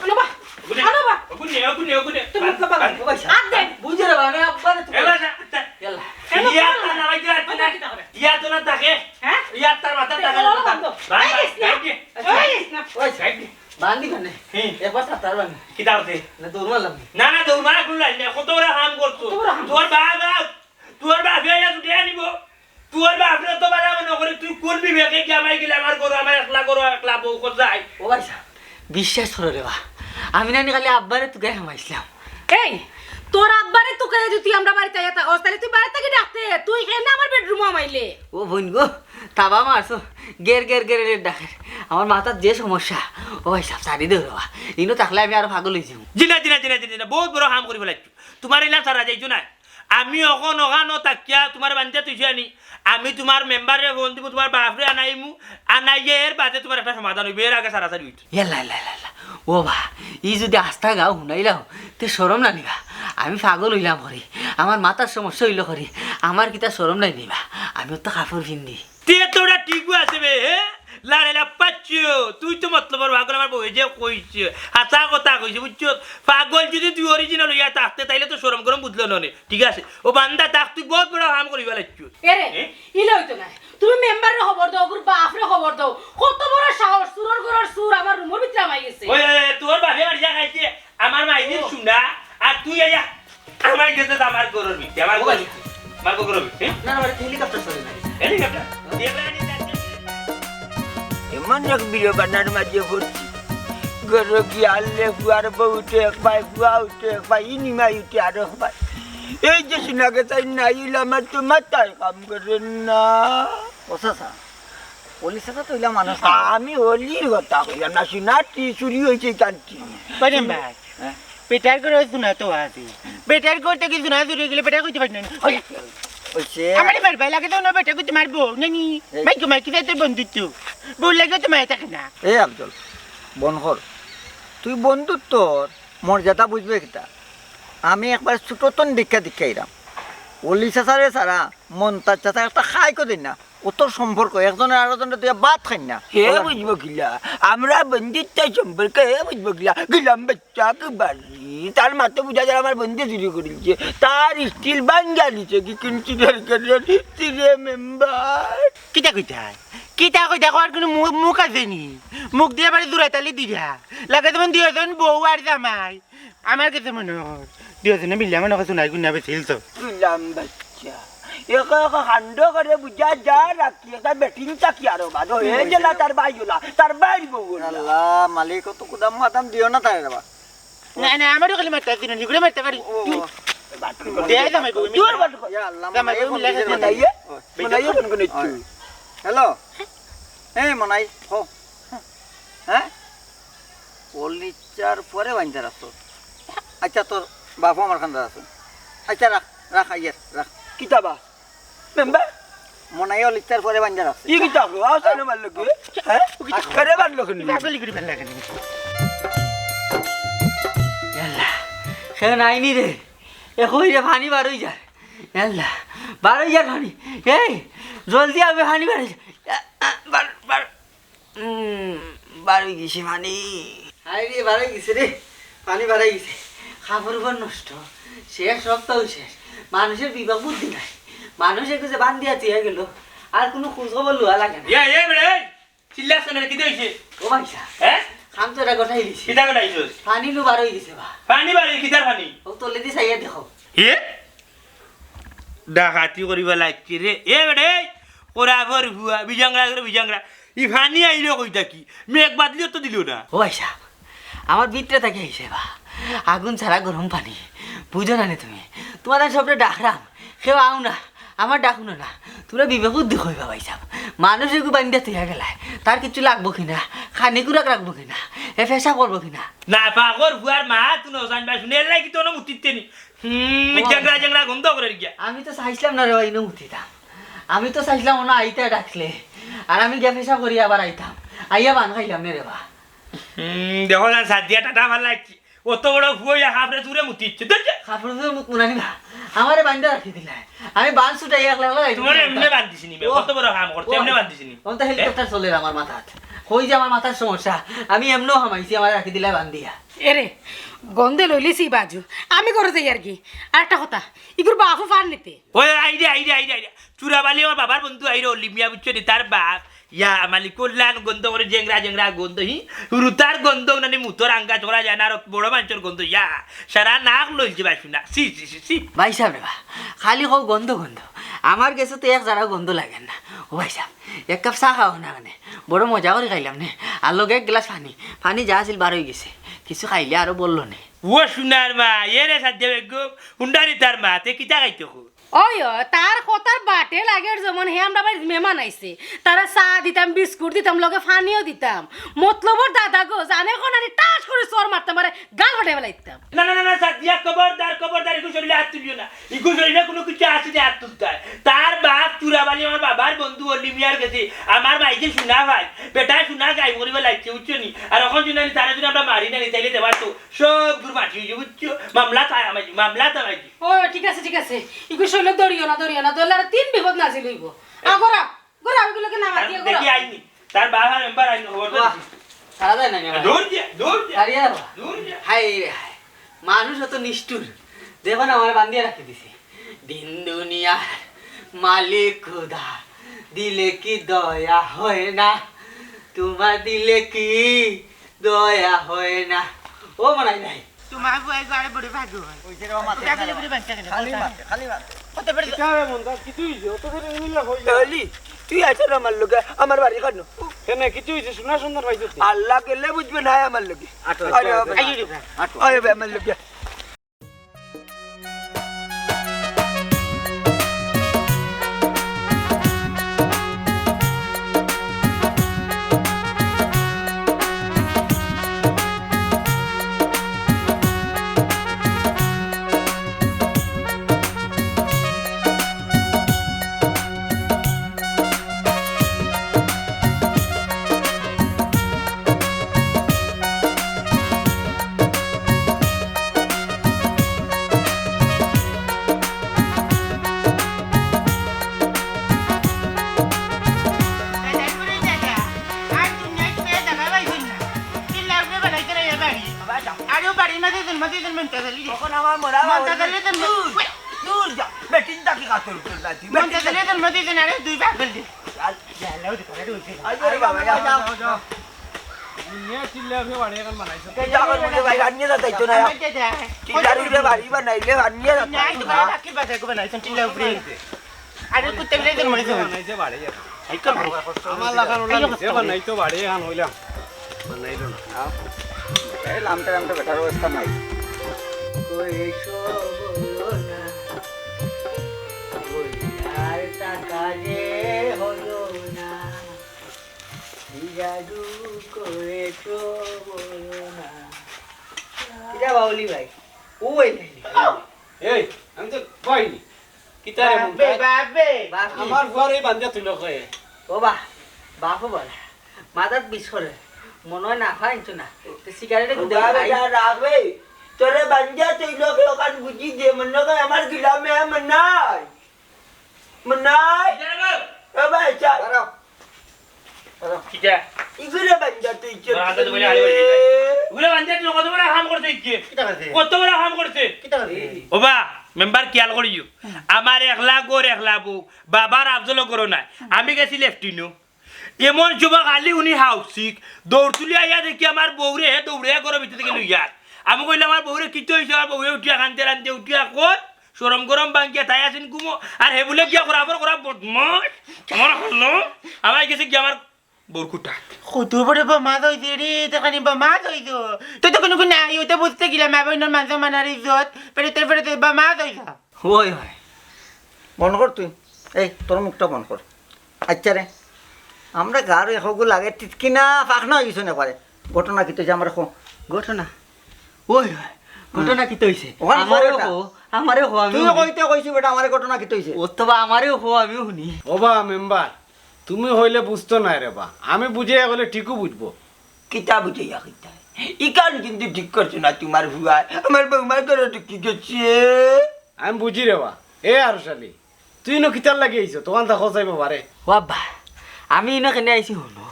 আনো বা। ওগুনে। আনো বা। ওগুনে, ওগুনে, ওগুনে। তুই মুখ বাদ, বাদ। বাদ। ও ভাই সাহেব। আর দে। বুঝে রে বাবা, আমি আব্বারে তুই এ ভাই সাহেব, আচ্ছা। ইয়াল্লা। এ লোক ইয়া ভালো তার না। নামাজ দিয়ে রাখতে না। কথা কিতা করে? ইয়া তো না থাকে। হ্যাঁ? ইয়া তার মাথা এ থাকে না। বান্ধ। ভাই, এই ভাই, গেছ না। ভাই, ভাই। এই গেছ না। ওই সাহেব। ভাই। বান্ধি কানে। হুম। একবার সাঁতার বান্ধি। কিতা করতে? না, দৌড় মারলাম। না, না, দৌড় মারা কোনো লাইন নাই। কত বড় হাম করছো। কত বড় হাম তোর করছো? বাবা, তোর বাবা ইয়া ছুটে আনিব। তোর বাপরে তো বালা মনে করি, তুই কোন বিবেকে কি আমারে গিলা আমার ঘরো, আমার একলা ঘরো, একলা বউ কোথায়? ও ভাইসাব, বিশ্বাস করো রে বা, আমি নানি খালি আব্বারে তুকাই হামাইছলাম। এই, তোর আব্বারে তুকাইয়া যদি তুই আমরার বাড়িত আইয়া থাকস, তাইলে তুই বাড়ি থাকি ডাকতে, তুই কেনে আমার বেডরুমো হামাইলে? ও বইন গো, তাবা মারছো, গের গের গের গের ডাকের। আমার মাথার যে সমস্যা, ও ভাইসাব, ছাড়ি দেও রে বা, ইনো থাকলে আমি আরো পাগল অইযিমু। জি না, জি না, জি না, জি না, জি না, বউত বড় কাম করি ফালাইছো। তুমার ইলা ছাড়া যাইতো নায়। আমি অখন অখানো থাকিয়া তুমারে বান্ধিয়া থুইছি আনি। আমি তুমার মেম্বাররে ফোন দিমু, তুমার বাপরে আনাইমু, আনাইয়া এর বাদে তুমার একটা সমাধান অইবো, এর আগে ছাড়াছাড়ি অইতো। ইয়াল্লা, ইয়াল্লা, ইয়াল্লা, ইয়াল্লা। ও বা, ই যদি আস্তা গাঁও হুনাইলাও, তে শরম না নিবা? আমি পাগল অইলাম করি, আমার মাথার সমস্যা অইলো করি, আমার কিতা শরম নাই নিবা? আমি তো কাপড় পিন্দি। তে তোরা ঠিক আছে বে, হে? লারে লাপ্পাচ্ছো, তুই তো মতলবর পাগল, আমার বউয়ে যে কইছে, হাছা কথা কইছে, বুঝছো? পাগল যদি তুই original অইয়া থাকতে, তাইলে তো শরম গরম বুঝলো ননে, ঠিক আছে? ও বান্দা থাক, তুই বউত বড় কাম করি ফালাইছো। এরে, এ? ইলা অইতো নায়। তুমি মেম্বাররে খবর দেও, ওগুর বাপরে খবর দেও। কত বড় সাহস, চুরর ঘরর চুর আমার রুমর ভিতরে হামাই গেছে। ওই, ওই, ওই, তোর বাপে মারিয়া খাইছে, আমার মাইজির ও। শুনা, আর তুই আইয়া আমার গেছে তো আমার ঘরর ভিতরে, আমার ও ঘরর ভাই। ভিতরে, আমার ঘরর ভিতরে, হ্যাঁ? না, না, মানে হেলিকপ্টার চলে না। হেলিকপ্টার? এবার আমি যাচ্ছি। এমন এক বিয়ে বানার মাঝে পড়ছি। ঘরো গিয়া আনলে ফুয়ার বউ উঠে এক ভাই, ফুয়া উঠে এক ভাই, ইনি মাই উঠে আর এক ভাই। এই যে শোনা গেছে, নাই অইলে আমার তো মাথায় কাম করে না। ও চাচা, অলি চাচা তো অইলা মানুষ না। আমি অলির কথা কইলাম না, শোনা কি চুরি হইছে কান্তি। কইলাম ভাই, হ্যাঁ? বেটার ঘরো শোনা তো আছে। বেটার ঘর থাকি শোনা চুরি অইগেলে বেটায় কইতে পারে না। ওই, ওই সে আমারে মারবায় লাগে তো না, বেটায় কইতে মারবো। নানি, এই ভাই, তোমার কি তোর বন্ধুত্ব? বউর লাগেও তো মায়া থাকে না। এ আফজল, বন্ধ কর। তুই বন্ধুত্বর মর্যাদা বুঝবে কিতা? আমি একবার ছোটতন দেখিয়া দেখিয়া আইরাম। অলি চাচারে ছাড়া মন্তাজ চাচা একটা খাইকো দেয় না। অত সম্পর্ক, একজনে আরোজনরে দিয়া ভাত খাইন না। হে বুঝবো কিলা? আমরা বন্ধুত্ব সম্পর্ক হে বুঝবো কিলা? গিলাম বাচ্চা কি বাড়ি। তার মাতে বুঝা যায় আমার বন্ধু চুরি করিলছে। তার স্টিল ভাঙ্গা দিছে কি কিনছি দরকার তিরে মেম্বার। কিতা কইতায়? কিতা কইতায়? কওয়ার কুনু মু-, মুখ আছে নি? মুখ দিয়া বাড়ি জুড়া তালি দিরা। লাগে যেমন দুইজন বউ আর জামাই। আমার কাছে মনে হয়, দুইজনে মিলিয়া মনে হয় সোনার গুনা বেশি হিলতো। গুলাম বাচ্চা। একে একে কাণ্ড করে বুঝা যা রাখি, একটা বেটিং চাকি আরো বাদ হয়ে গেল, তার ভাই ওলা, তার ভাইর বউ ওলা। আল্লাহ, মালিক, অত কুদাম মাদাম দিও না তাই রে বা। না, না, আমারও খালি মারতে আসছি না, নিগুড়ে মারতে পারি। ও, ও। দে, জামাই বউ, তোর বাটু কর। ইয়া আল্লাহ, জামাই বউ, মনাই মিলে ফোন দিছে। মনাইয়ে? মনাইয়ে ফোন করে তুই। হ্যালো? এই মনাই, হো। হ্যাঁ? অলিচার পরে বান্দার আছো। আচ্ছা, তোর বাপও আমার খান্দার আছো। আচ্ছা, রাখ, রাখ, আইয়ার, রাখ। কিতা বা? মেম্বার? মনাই অলিচার পরে বান্দার আছে। ই কিতা কো? আও সামনে মারলো কি? হ্যাঁ? আরে মারলো কেন? পাগলি করি মারলা কেন? ইয়াল্লা, কেউ নাইনি রে। এ কই রে, পানি বার অই যায়। ইয়াল্লা, বার অই যায় পানি। এই, জলদি আবে, পানি বার অই যায়। আ, আ, বার, বার। উম, বার অই গেছে পানি। হায় রে, বার অই গেছে রে। পানি বার অই গেছে। কাপড় উপর নষ্ট। শেষ, সবতাউ শেষ। মানুষের বিবেক বুদ্ধি নাই। মানুষ এগু যে বান্ধিয়া থুইয়া গেল, আর কুনু খোঁজ খবর লওয়া লাগে না। ইয়া, ইয়া, বেটা, এই! চিল্লাছ কেনে রে, কিতা অইছে? ও ভাই সাহেব, হ্যাঁ? কাম তো এটা গোটাই দিছি। কিতা গোটাইছস? পানি নু বার অই গেছে বা। পানি বার অই, কিতার পানি? ও তলেদি চাইয়া দেখো। এ? ডাকাতি করিবা লাগছে রে। এ বেটা, এই! কোরাফর ফুয়া, বিজাংরা করে বিজাংরা। ই পানি আইলো কই থাকি? মেঘ বাদলিও তো দিল না। ও ভাই সাহেব, আমার ভিতরে থাকি আইছে বা। আগুন ছাড়া গরম পানি। বুঝো না নি তুমি? তুমার আমি সবরে ডাকরাম। কেউ আও না। আমার ডাক হুনো না। তুমরা বিবেক বুদ্ধি কইবা ভাই সাহেব। মানুষ এগু বান্ধিয়া থইয়া গেলায়। তার কিচ্ছু লাগবো কি না? খানি খুরাক রাখবো কি না? এ পেশাব করবো কি না? না, পাগর ফুয়ার মা, তুই না জানবা, শুনে এলাই কি তোর মুতিতে নি? হুম, ও। জেংরা জেংরা গন্ধ করে গিয়া। আমি তো চাইছিলাম না রে বা, ইনো মুতিতাম। আমি তো চাইছিলাম ওনা আইতা ডাকলে। আর আমি গিয়া পেশাব করি আবার আইতাম। আইয়া বান খাইলাম নে রে বা। হুম, দেখো না, সাদিয়া টাটা ভালা লাগছে। অত বড় ফুয়া ইয়া কাপড়ে চুরে মুতিচ্ছে। ধুর যা। কাপড়ে চুরে মুত মুনানি না। আমারে বান্ধা রাখি দিলায়। আমি বান ছুটাই একলা একলা যাইতাম। তোমার এমনে বান্ধিছি নি, ও। কত বড় কাম করছে, ও। এমনে বান্ধিছি নি। অন্ত হ্যাঁ? হেলিকপ্টার চলে আমার মাথাত। কই যে আমার মাথার সমস্যা। আমি এমনেও হামাইছি, আমারে রাখি দিলায় বান্ধিয়া। এরে, গন্ধে লইলিছি বাজু। আমি ঘরে যাই আর কি। আর একটা কথা, ইগুর বাপও ফার নিতে। ওই, আইরে, আইরে, আইরে, আইরে। চুরাবালি আমার বাবার বন্ধু আইরে, অলি মিয়া বুঝছো নি, তার বাপ। ইয়া, মালিকুল্লান গন্ধ করে, জেংরা জেংরা গন্ধ, হি? হুরুতার গন্ধ, উনানি মুতর আঙ্গা চড়া যায় না, আর বড় মানষর গন্ধ, ইয়া। সারা নাক লইছে বাসু না, ছি, ছি, ছি, ছি। ভাই সাহেব রে বা, খালি কও গন্ধ গন্ধ। আমার গেছে তো এক জারাও গন্ধ লাগে না। ও ভাই সাহেব, এক কাপ চা খাও না কেনে? বড় মজা করি খাইলাম নে। আর লগে এক গ্লাস পানি। পানি যা আছিল বার অই গেছে। কিছু খাইলে আরো বললো নে। ও সোনার মা, এ রে সাজ্জা বেগম, হুন্ডারি তার মা, তে কিতা খাইতো কো? ওই, ও, তার কথার বাটে লাগের যেমন হে আমরা বাড়িত মেহমান আইছে। তারা চা দিতাম, বিস্কুট দিতাম, লগে পানিও দিতাম। মতলবর দাদা গো, জানে কোন আনি টাস করে চড় মারতাম, আরে গাল ফাটাই ফেলাইতাম। না, না, না, না, সাদিয়া, খবরদার, খবরদার, ইগু শরীরে হাত তুলিও না। ইগু শরীরে কোনো কিছু আছে যে হাত তুলতায়। তার বাপ চুরাবালি আমার বাবার বন্ধু অলি মিয়ার গেছে। আমার ভাই যে সোনা ভাই, বেটা সোনা গাই মরিবা লাগছে, বুঝছো নি? আর এখন যদি আমি তারা যদি আমরা মারি না নি, তাইলে দেবার তো সব দূর মাটি হয়ে যাবে, বুঝছো? মামলা তাই আমার, মামলা তাই আমার। ও, ঠিক আছে, ঠিক আছে। ইগু শরীরে দৌড়িও না, দৌড়িও না। দৌড়লে আর তিন বিপদ নাজিল হইব। আগরা, গোরা, ওইগুলোকে না মাতিয়ে গোরা। দেখি আইনি। তার বাবা মেম্বার আইনি খবর তো বাহ। দিছি। সারা যায় না নি আমার। দৌড় দিয়া, দৌড় দিয়া। সারিয়া বাবা। দৌড় দিয়া। হায় রে হায়। মানুষ অত নিষ্ঠুর। দেখো না, আমার বান্ধিয়া রাখি দিছে। দিন দুনিয়ার মালিক খুদা, দিলে কি দয়া হয় না? তোমার দিলে কি দয়া হয় না? ও মনাই নাই। তোমার বয়স আরে বড় ভাগ্য হয়। ওই যে রে বাবা, মাতে ওটা গেলে খালি বড় বাচ্চা গেলে খালি বলতে মাতে, খালি মাতে। কত বড় কিতা রে মন্দার, কিতা হইছে? অত করে মিলা হইল। অলি, তুই আইছস রে আমার লগে, আমার বাড়ি কানো। কেনে, কিতা হইছে? সোনা সুন্দর পাইছস তুই? আল্লাহ গেলে বুঝবে না আমার লগে। আটো, আরে আটো, বাবা। আইও রে বাবা। আটো। আরে বাবা, আমার লগে। আরে ও বাড়ির মাঝে জন্ম দিয়েছেন মন্তাজ আলী। তখন আমার মরা মন্তাজ আলী জন্ম দূর, দূর যা। বেটিন তাকে কাতর করলা তুই। মন্তাজ আলী জন্ম দিয়েছেন, আরে দুই পাগল দি। আর গেলেও তো করে রয়েছে। আরে বাবা, যাও, যাও, যাও। দুনিয়া চিল্লা উঠে বাড়ি এখন বানাইছো। এই যাও, আমার মধ্যে ভাই, রান্নিয়ে যাতে হইতো না। আমার যে যায়। চিল্লার উপরে বাড়ি বানাইলে রান্নিয়ে যাতে নাই, হইতো তোমার না। রাখি বাজার করে বানাইছেন, চিল্লা উপরে। আরে কুত্তে বিলাই জন্ম দিয়েছেন। বানাইছে বাড়ি এখন। এই তো আমার লাখান হইলাম। এখন নাই তো বাড়ি এখন হইলাম। বানাইলো না। হ্যাঁ? এই লামটা লামটা বেটার অবস্থা নাই। কইছো বলো না, ওই আর টাকা যে হলো না। কি জাদু করেছো বলো না। কিরা বাউলি ভাই? ও ভাই নাই। এই, আমি তো পাইনি। কিতা রে বাপে, মন্তাজ? বাপে। বাপে। আমার ফুয়ার এই বান্দিয়া তুই লোক হয়ে। ও বা, বাপও বলে। মাথাত বিষ করে। মনে হয় না খাই তো না। তো সিগারেটে ও কিন্তু বাবা, খাই। যা রাবে। তোরে বান্দিয়া তুই লোক ওখান বুঝি দে, মনে হয় আমার গিলামে আমার নাই। মনাই। কিতা রে বাপ? এ ভাই, চা। দাঁড়াও। দাঁড়াও। কিতা? ইগুরে বান্দা তুই চোর তোরা আগে তো বলে আগে বলে দিলি। ইগুরে বান্দা তুই কত বড় হাম করছে ইকে? কিতা করছে? কত বড় হাম করছে? কিতা করছে? ও বা, মেম্বার খেয়াল করিও। আমার একলা ঘর একলা বউ, বাবার আফজল করো না। আমি গেছি লেফটিনো। এমন সময় খালি উনি হাউসিক, দৌড় তুলি আইয়া দেখি আমার বউরে, হে দৌড়ে ঘরর ভিতর থাকি লইয়ার। আমি কইলাম, "আমার বউরে কিতা হইছে?" আমার বউরে উঠিয়া কান্দে কান্দে উঠিয়া কয়, শরম গরম ভাঙ্গিয়া তাই আছেন ঘুমো। আর হে বুলে গিয়া করা, আবার করা বদমাশ। আমার হলো, আমার গেছে গিয়া আমার বউর কুটা। কত বড় বদমাশ হইছে রে, তো খানি বদমাশ হইছো। তুই তো কোনো গুণ নাই, ওই তো বুঝতে গেলাম, আবার অন্য মাঝে মানার ইজ্জত, পেরে তোর পেরে তোর বদমাশ হইছো। ওই, ওই। বন্ধ কর তুই। এই, তোর মুখটা বন্ধ কর। আচ্ছা রে, আমরা গাঁর এখগু লাগে টিটকি না ফাঁক না হয়ে গেছো না পারে। ঘটনা কিতা হইছে আমারে কও। ঘটনা? ওই, ওই, ঘটনা কিতা হইছে? ওখানে আমারেও ঘটনা। কও, আমারেও কও, আমি তুই শুনি। কইতে কইছি বেটা, আমারে ঘটনা কিতা হইছে? ও তো বা আমারেও কও, আমিও শুনি। ও বা মেম্বার, তুমি হইলে বুঝতো না রে বা, আমি বুঝে হইলে ঠিকও বুঝবো। কিতা বুঝে ইয়া কিতা? ইখান কিন্তু ঠিক করছো না তোমার ফুয়ায়। আমার বৌমার ঘরে ঢুকি গেছে। আমি বুঝি রে বা। এ আরশালি, তুই ইনো কিতার লাগি আইছো? তোখান থাকো চাইবো বারে। ও আব্বা, আমি ইনো কেনে আইছি হুনো।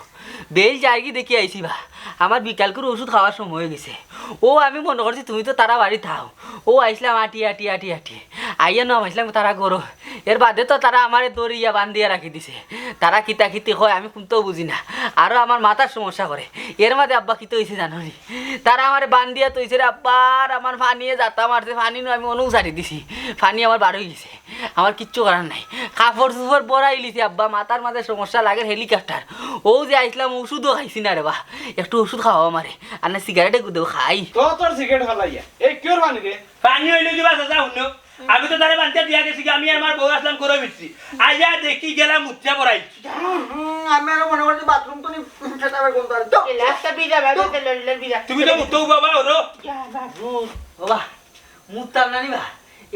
বেইল যাইগি দেখি আইছি বা। আমার বিকালকুর ওষুধ খাওয়ার সময় হয়ে গেছে। ও আমি মনে করছি তুমি তো তারা বাড়ি থাও। ও আইছলাম আটি, আটি, আটি, আটি। আইয়া না পাইছলাম তারা ঘরো। এর বাদে তো তারা আমারে দড়িয়া বান্ধিয়া রাখি দিছে। তারা কিতা কিতি কয় আমি কুন্তাও বুঝি না। আরো আমার মাথার সমস্যা করে। এর মাঝে আব্বা কিতা অইছে জানো নি? তারা আমারে বান্ধিয়া থইছে রে আব্বা, আর আমার পানিয়ে যাতা মারছে, পানি নু আমি অনউ ছাড়ি দিছি। পানি আমার বার অই গেছে। আমার কিচ্ছু করার নাই। কাপড় চোপড় বড়াই লিছি আব্বা, মাথার মাঝে সমস্যা লাগের helicopter। অউ যে আইছলাম, ওষুধও খাইছি না রে বা। একটু ওষুধ খাওয়াও আমারে। আর না সিগারেটে গুদেও খাই। তো তোর সিগারেট ফালাইয়া। এই কিওর পানি রে? পানি অইলো কিবা চাচা, হুনো। আমি তো তারে বান্ধিয়া দিয়া গেছি কি, আমি আমার বউ আছলাম ঘরো ফিরছি। আইয়া দেখি গেলা মুতরা পড়াইছি। হুম, হুম, আমি আরো মনে করছি বাথরুম তো নি, উম, সেটা আবার কোন তার? তো, এ লাস্টটা ভিজা, ভাই, তো, তো লড়লে ভিজা। তুমি তো মুতো বাবা, ওরো। ইয়া বাবা। ও বাবা, মুততাম না নি বা?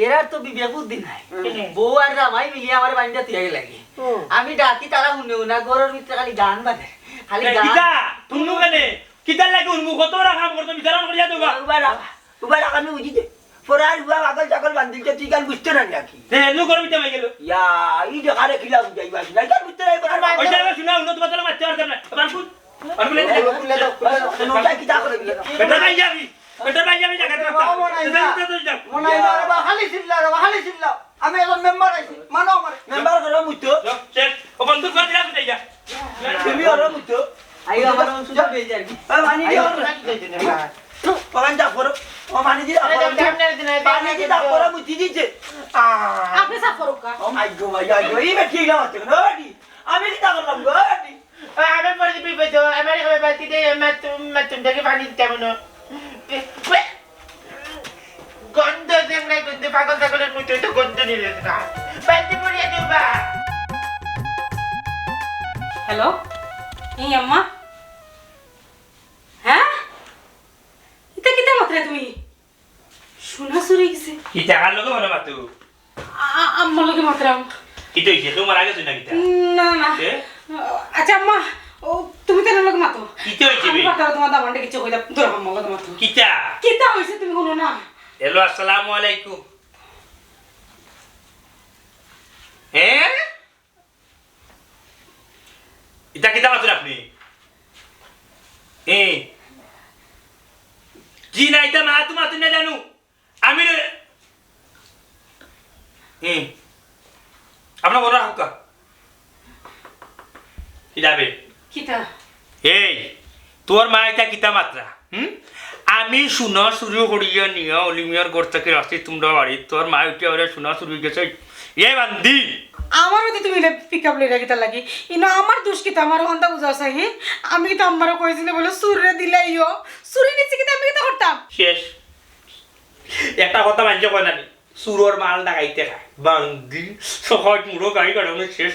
এরার তো বিবেক বুদ্ধি নাই। হুম। বউ আর জামাই মিলিয়া আমারে বান্ধিয়া থইয়া গেলাগি। হুম। আমি ডাকি তারা হুনেও না, ঘরর ভিতরে খালি গান বাজে। খালি এ, গান। কিতা? হুনো কেনে? কিতার লাগি হুনমু? কত বড় কাম করছো, বিচার করিয়া দেবা। উবা রাখ, উবা রাখ, আমি বুঝি দে। ফরার হুয়া পাগল ছাগল বান্ধিলছে, তুই গান বুঝতে না নাকি? তে, এমনি করে মিটা হয়ে গেল। ইয়া, ই যে কারে খিলা বুঝাই বাস না, গান বুঝতে নাই, ফরার পাগল। ওইটা এবার শোনা, উন্নত মাতালে মারতে পারতাম না। আমার ফুট। আর বলে দে। খুলে দাও, খুলে দাও। কেন ওটা কিতা করে দিলে? বেটা ভাই যাবি। বেটা ভাই যাবি, জায়গা ও, মনে হয় না। এটা তো যাও। মনে হয় না, রে বা, খালি চিল্লা, রে বা, খালি চিল্লা। আমি এখন মেম্বার আইছি, মানো আমারে। মেম্বার ঘরো মুতো। যাও, শেষ। ও বন্ধু, ঘর দিলাম, তুই যা। তুমি ঘরো মুতো। আইও, আমার অংশ তো পেয়ে যাবি। এ, পানি দি আইও, ওখানে। ওখানে যা করো। ও পানি দি, আরে, করো। যাও, যাও, যাও, যাও, পানি দি, যাও। করো, মুতি দিছে। আহ। আপনি সাফ করুক কা? ও মাই গো, মাই গো, এই বেটি এগুলা মারতে কেন? ও বেটি, আমি কিতা করলাম গো, ও বেটি? ও, আমি পরে বিপদ, আমার এখানে বালতি দিয়ে মাতুম, মাতুম দেখে পানি দিতাম না। গন্ধ দেখলে গন্ধ, পাগল ছাগলের মতো তো গন্ধ নিলে না। বালতি পড়িয়ে দেবা। হ্যালো, এই আম্মা। হ্যাঁ? ইতা কিতা মাতরায় তুমি? সোনা চুরি গেছে। কিতা কার লগে মনে মাতো? আ-, আ-, আম্মার লগে মাতরাম। কিতা অইছে? তোমার আগে তুই না কিতা? না, না। এ? আচ্ছা, আম্মা, ও, তুমি তার লগে মাতো। কিতা অইছে আমি বে? পারতাম না, তোমার দামান্ডে কিছু কইলাম। ধরো, আম্মার লগে মাতো। কিতা? কিতা অইছে তুমি হুনো না? হ্যালো, আসসালামু আলাইকুম। হ্যাঁ? ইতা কিতা মাতইন আপনি? এ? জি না, ইতা মাতু মাতু না জানু। আমি রে-, এ? আপনার বড় রাখুকা। কিতা বে? কিতা? এই, তোর মা ইতা কিতা মাতরা? হুম? আমি সোনা চুরি করিয়া নিয়া অলি মিয়ার ঘর থাকি রাখছি তোমরা বাড়ি, তোর মা উঠিয়া ওরে সোনা চুরি গেছে। এ বান্দি! আমারও তো তুমি পিক আপ লইরা কিতার লাগি? ইনো আমার দোষ কিতা? আমার হন্তা বুঝা আছে, হি? আমি তো আমারও কইছিলে বলে চুররে দিলাইও। চুরি নিছি কিতা আমি কিতা করতাম? শেষ। একটা কথা মানছে কয় না নি? চুরর মাল ডাকাইতে খায়। বান্দি, সহজ মুড়ো গাড়ি কাটানো শেষ।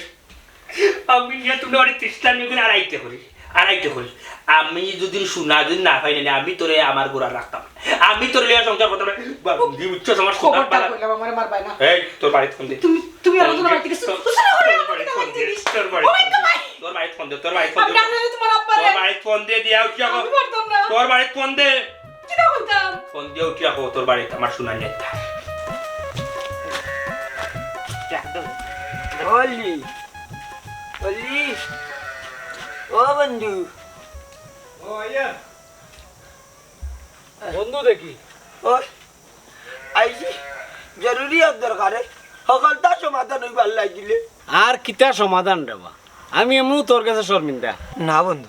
আমি নিয়ে তুমি বাড়ি তিস্তা নিয়ে আড়াইতে করি, আড়াইতে করি। আমি যদি সোনা যদি না পাই না, আমি তোরে আমার গোড়া রাখতাম। আমি তোর লিয়া সংসার করতাম না। বান্দি, বুঝছো? আমার সোনা খবরদার পালা। কইলাম, আমারে মারবায় না। এই, তোর বাড়িত ফোন দে। তুমি, তুমি ফোন আলাদা দে। বাড়ি থেকে তোর, তোর বাড়িত ফোন দে। তোর বাড়িত ফোন দে। ও মাই গড। তোর বাড়িত ফোন দে, তোর বাড়িত ফোন দে। আমি ডাকলে তোমার আব্বারে। তোর বাড়িত ফোন দে, দিয়া উঠিয়া কও। আমি পারতাম না। তোর বাড়িত ফোন দে। কিতা কইতাম? ফোন দিয়া উঠিয়া কও, তোর বাড়িত আমার সোনা নিয়ে আইতা। বলি, বলি, ও বন্ধু। ও আইয়া। বন্ধু দেখি। ও, আইছি, জরুরি এক দরকারে, হকলতা সমাধান অইবার লাগিলে। আর কিতা সমাধান রে বা? আমি এমনও তোর কাছে শর্মিন্দা। না বন্ধু,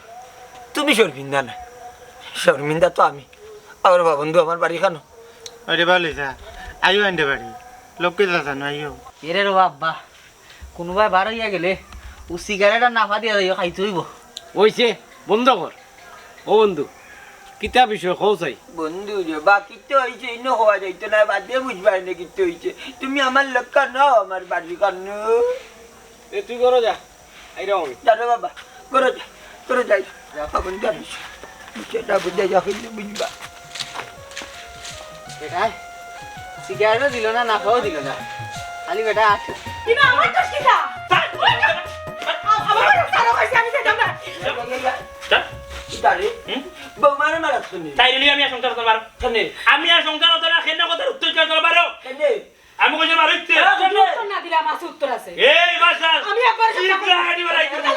তুমি শর্মিন্দা না, শর্মিন্দা তো আমি। আবার বা বন্ধু, আমার বাড়ি খানো? আরে বালিজা, আইও আইন্দে বাড়ি, লোককে যা জানো, আইও। এরে রে বাবা, কোনোবায় বার অইয়া গেলে ও সিগারেট আর নাফা দিয়া যাইও, খাইতে অইবো। অইছে, বন্ধ কর। ও বন্ধু, কিতা বিষয় কও চাই? বন্ধু রে বা, কিতা অইছে ইনো কওয়া যাইতো না, বাদে বুঝবায় নে কিতা অইছে। তুমি আমার লগে খানো, আমার বাড়ি খানো। এ তুই ঘরো যা, আইরাম আমি। যা রে বাবা, ঘরো যা, ঘরো যাই। যা। এখন যা, বিষয়টা বুঝে যা, কিন্তু বুঝবা। বেটা, সিগারেটও দিল না, নাফাও দিল না। খালি বেটা আস। কিন্তু আমার দোষ কিতা? আমার দোষ কিতা? আ-, আমার দোষ কারো হইছে, আমি যেতাম না। যা। কিতা রে? হুম? বৌমারে মারাত কেনে? তাই নিলে আমি আর সংসার করতে পারো। কেনে? আমি আর সংসার করতে না, কেন কথা উত্তর দিতে পারো? কেনে? আমি কইছি মারইতে। হ্যাঁ, কেনে? উত্তর না দিলে আমার আছে উত্তর আছে। এই বাসা। আমি একবার জিবরা কাটি বেলাই দিমু।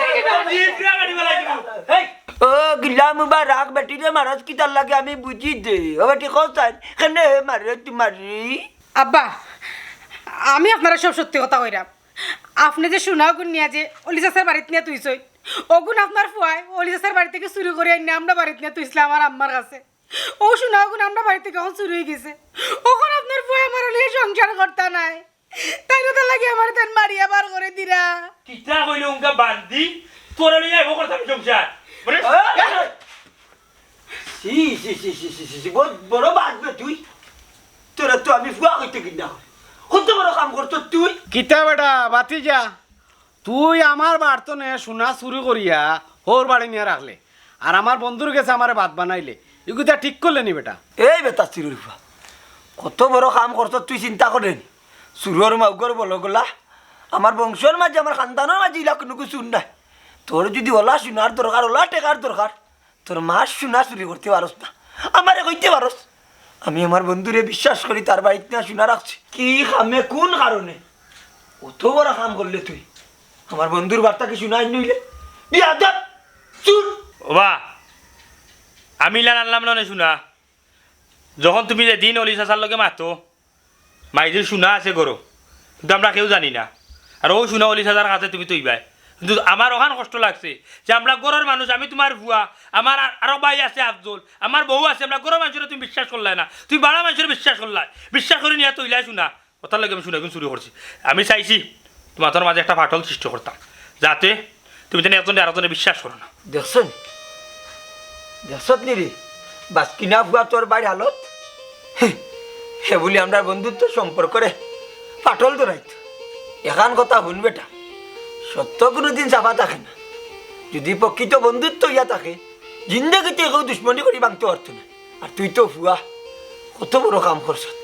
জিবরা কাটি বেলাই দিমু। এই, ও গিলা মুবারক, বেটিরে মারস কিতার লাগি আমি বুঝি দে। ও বেটি কও চাই, কেনে মারে তুমারে? আব্বা, আমি আপনারে সব সত্যি কথা কইরাম। আপনে যে সোনা অগুন নিয়া যে অলি চাচার বাড়িত নিয়া থুইছইন, অগুন আপনার ফুয়ায় অলি চাচার বাড়ি থাকি চুরি করি আনিয়া আমরার বাড়িত নিয়া থুইছলা আমার আম্মার কাছে। অউ সোনা অগুন আমরার বাড়ি থাকি অখন চুরি অইগেছে। অখন আপনার ফুয়ায় আমারে লইয়া সংসার করতা নায়। তাইন অতার লাগি আমারে তাইন মারিয়া বার করি দিরা। কিতা কইলে উনকা বান্দি, তোরে লইয়া আইবো করতাম সংসার। মানে, এই, এই, ছি, ছি, ছি, বড়, বড় বাদ বে তুই। তোরে তো আমি ফুয়া কইতে কিনা। কত বড় কাম করছস তুই। কিতা বেটা, বাতিজা, তুই আমার বাড়ি থনে সোনা চুরি করিয়া হউর বাড়ি নিয়া রাখলে, আর আমার বন্ধুর গেছে আমারে ভাত বানাইলে, ইগুতা ঠিক করলে নি বেটা? এই বেটা চুরর ফুয়া, কত বড় কাম করছস তুই চিন্তা করে নি। চুরর মাউগর বলদগলা, আমার বংশর মাঝে, আমার খানদানর মাঝে ইলা কুনুগু চুর নাই। তোর যুদি অলা সোনার দরকার, অলা টেকার দরকার, তোর মার সোনা চুরি করতে পারস না, আমারে কইতে পারস। আমি আমার বন্ধুরে বিশ্বাস করি, তার বাড়িত নিয়া সোনা রাখছি। কি কামে, কুন কারণে অত বড় কাম করলে তুই? আমার বন্ধুর বাড়ি থাকি সোনা আইন নইলে? বিয়াদব! চুর! ওবা, আমি ইলান আনলাম না নে সোনা। যখন তুমি যেদিন অলি চাচার লগে মাতো, মাইজির সোনা আছে ঘরো, কিন্তু আমরা কেউ জানি না। আর অউ সোনা অলি চাচার কাছে তুমি থইবায়। কিন্তু আমার অখান কষ্ট লাগছে যে আমরা ঘরর মানুষ, আমি তুমার ফুয়া, আমার আর-, আরো ভাই আছে আফজল, আমার বউ আছে, আমরা ঘরর মানষরে তুমি বিশ্বাস করলায় না, তুমি বাড়া মানষরে বিশ্বাস করলায়, বিশ্বাস করি নিয়া থইলায় সোনা। অতার লাগি আমি সোনা অগুন চুরি করছি। আমি চাইছি তুমার মাঝে একটা ফাটল সৃষ্টি করতাম, যাতে তুমি যেন একজনে আরকজনে বিশ্বাস করো না। দেখছনি? দেখছত নি রে? বাসকিনা ফুয়া তোর ভাইর হালত। হে বুলি আমরার বন্ধুত্বর সম্পর্করে ফাটল ধরাইতো। এখান কথা হুন বেটা, সত্য কুনুদিন চাপা থাকে না। যুদি প্রকৃত বন্ধুত্ব অইয়া থাকে, জিন্দেগিতে কেউ দুশমনি করি ভাঙতে পারতো না। আর তুই তো ফুয়া, কত বড় কাম করছত।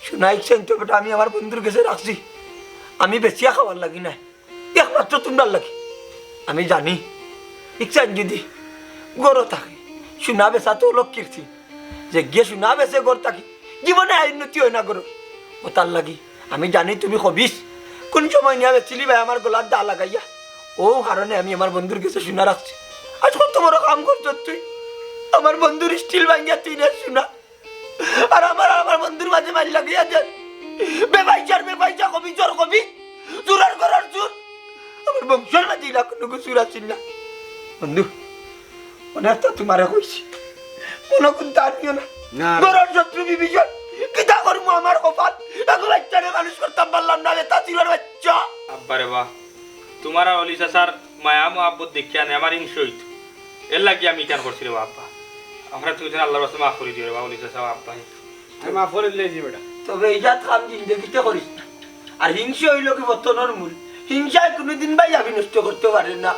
সোনা ইকসাইন তো বেটা আমি আমার বন্ধুর গেছে রাখছি, আমি বেচিয়া খাওয়ার লাগি নায়, একমাত্র তুমরার লাগি। আমি জানি, ইকসাইন যুদি ঘরো থাকে, সোনা বেচা তো লক্ষ্মীর চিন। যেগিয়ে সোনা বেচে ঘর থাকি, জীবনে আয় উন্নতি অয় না ঘরর। অতার লাগি আমি জানি তুমি খবিছ, কুন সময় নিয়া বেচিলিবায় আমার গলাত দা লাগাইয়া। অউ কারণে আমি আমার বন্ধুর গেছে সোনা রাখছি। আজ কত বড় কাম করছত তুই, আমার বন্ধুর স্টিল ভাঙ্গিয়া তুই নেস সোনা। আর আমার, আমার বন্ধুর মাঝে মাইর লাগাইয়া দেস। বেপয়সার বেপয়সা, খবিছর খবিছ, চুরর ঘরর চুর। আমার বংশর মাঝে ইলা কুনুগু চুর আছিল না। বন্ধু, অনেক তো তুমারে কইছি, মনো কুন্তা আনিও না। না। ঘরর শত্রু বিভীষণ, কিতা করমু আমার কপাল। এগু বাইচ্চারে মানুষ করতাম পারলাম না, বেটা চুরর বাইচ্চা। আব্বা রে বা, তুমার আর অলি চাচার মায়া মহব্বত দেখিয়া নে আমার হিংসা অইতো। এরলাগি আমি ইখান করছি রে বা আব্বা। আমারে তুমি যেন আল্লার ওয়াস্তে মাফ করি দিও রে বা অলি চাচা, আব্বা। আমি মাফ করি দিলে জি বেটা। তবে ই জাত কাম জিন্দেগিতে করিস না। আর হিংসা অইলো কি পতনর মূল। হিংসায় কুনুদিন ভাই আমি নষ্ট করতে পারে না।